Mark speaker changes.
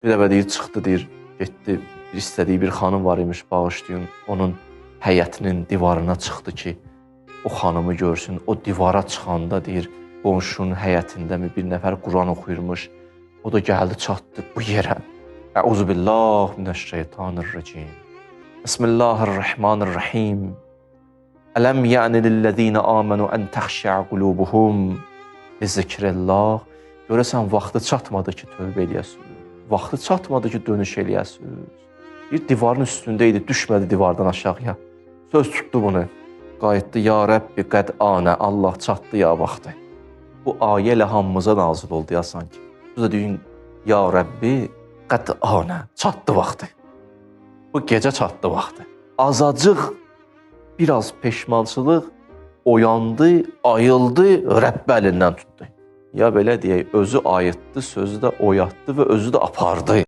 Speaker 1: Bir dəfə deyir, çıxdı deyir, getdi, bir istədiyi bir xanım var imiş, bağışlayın, onun həyətinin divarına çıxdı ki, o xanımı görsün. O divara çıxanda deyir, qonşunun həyətindəmi bir nəfər Quran oxuyurmuş. O da gəldi, çatdı bu yerə. Əuzubillah minəşşeytanirracim. Bismillahirrahmanirrahim. Ələm ya'ni lillezina amenu en təxşə'a qulubuhum li zikrillah. Görəsən vaxtı çatmadı ki, tövbə eləyəsiniz. Vaxtı çatmadı ki, dönüş eləyəsiniz. Bir divarın üstündə idi, düşmədi divardan aşağıya. Söz tutdu bunu. Qayıtdı, ya Rəbbi qəd anə, Allah çatdı ya vaxtı. Bu ayə elə hamımıza nazil oldu ya sanki. Bu da deyin, ya Rəbbi qəd anə, çatdı vaxtı. Bu gecə çatdı vaxtı. Azacıq biraz peşmançılıq oyandı, ayıldı, Rəbbi əlindən tutdu. Ya belə deyək, özü ayıtdı, sözü də oyatdı və özü də apardı.